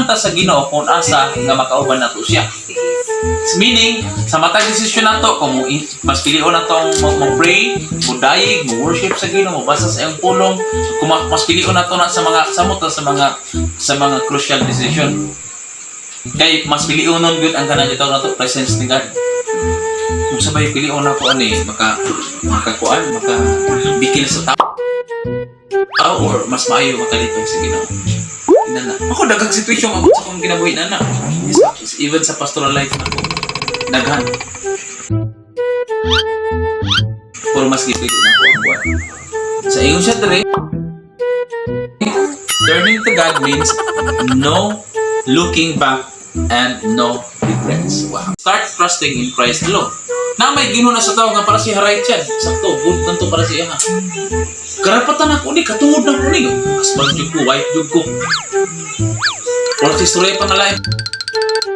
man ta sa Ginoo kung asa nga makauban nato siya. Meaning, sa matag desisyon nato, kung mas pilion nato ang mo pray, mo dayig, mo worship sa Ginoo, mo basa sa iyang pulong, kung mas pilion nato na sa mga samot na sa mga crucial decision. Kay mas pilionon gyud ang kanang gitawag nato presence ni God. Kung sabay pilion nako ani makakuan, maka bikil sa tao or mas maayo makalipay sa Ginoo. Inana. Ako, daghang sitwasyon abot sa akong kinabuhi na na. Yes, even sa pastoral life nako. Daghan. Pero mas gipili nako ang buwan. Sa ingon siya diri, turning to God means no looking back and no regrets. Wow. Start trusting in Christ alone. Na may ginuna sa tao nga para siya right yan. Sakto, good man to para siya ha. Karapatan ako ni, katungod na ko ni. Husband jud ko, wife jud ko. Or si istorya pa nga lain.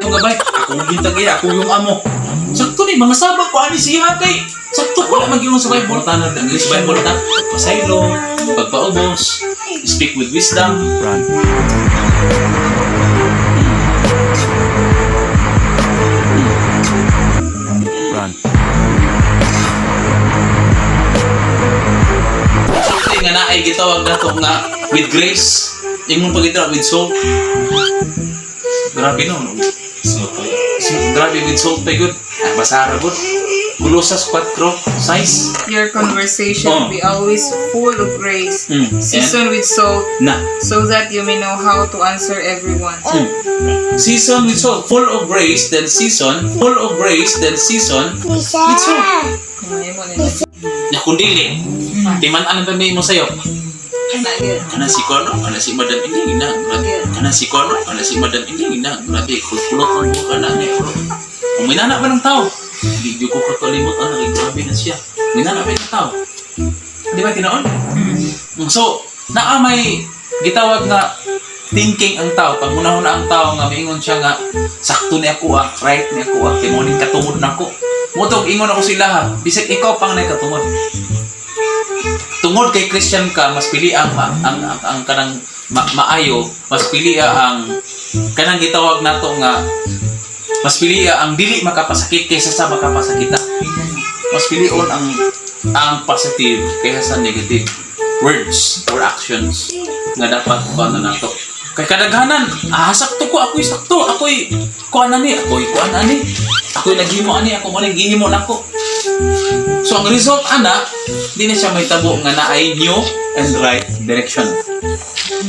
Yung gabay, ako yung gintagaya, ako yung amo. Sakto ni, mga sabak ko, ani siya kay. Sakto ko lang mag sa Bible. Tanod, ang sa Bible ta, pagpasaylo, pagpaubos, speak with wisdom. Run. Run. Sulti nga naay gitawag nato nga with grace. Ingon pa gitawag with salt. Grabe no. Salt. Grabe with salt pa good. Ah, basara good. Colosas 4:6. Your conversation be always full of grace, seasoned with salt, Na. So that you may know how to answer everyone. Season with salt. Full of grace, then season. Full of grace, then season with salt. Kung may mo nila. Na kung dili, timan-an ang mo sa'yo. Kana gyud. Kana si Kono, kana si Madam Ining na, grabe. Kana si Kono, kana si Madam Ining na, grabe. Kulot ang buka na ni kulot. Kung minana ba ng tao, hindi ko kakalimot ana kay grabe na siya. Minana ba ng tao? Di ba tinuod? So, naa may gitawag nga thinking ang tao, pag unahon na ang tao nga miingon siya nga sakto ni ako ah, right ni ako ah, kay mo ning katungod nako. Motog ingon ako sila ha, bisag ikaw pang nay katungod. Tungod kay Christian ka, mas pili ang kanang maayo, mas pili ang kanang gitawag nato nga mas pili ang dili makapasakit kaysa sa makapasakita. Mas pilion ang positive kaysa sa negative words or actions nga dapat kuan na nato. Kay kadaghanan, ah, sakto ko, ako'y sakto, ako'y kuan na ni, ako'y kuan na ni, ako'y naghimo ani, ako mo gihimo nako. So ang result ana, di na siya may tabo nga naay new and right direction.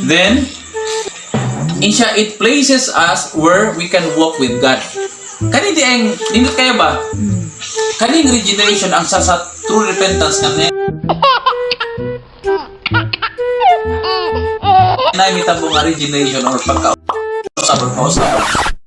Then, in siya, it places us where we can walk with God. Kani di ang, nindot kayo ba? Kaning regeneration ang sa true repentance nga na mitabo nga regeneration or pagka usab or pausab.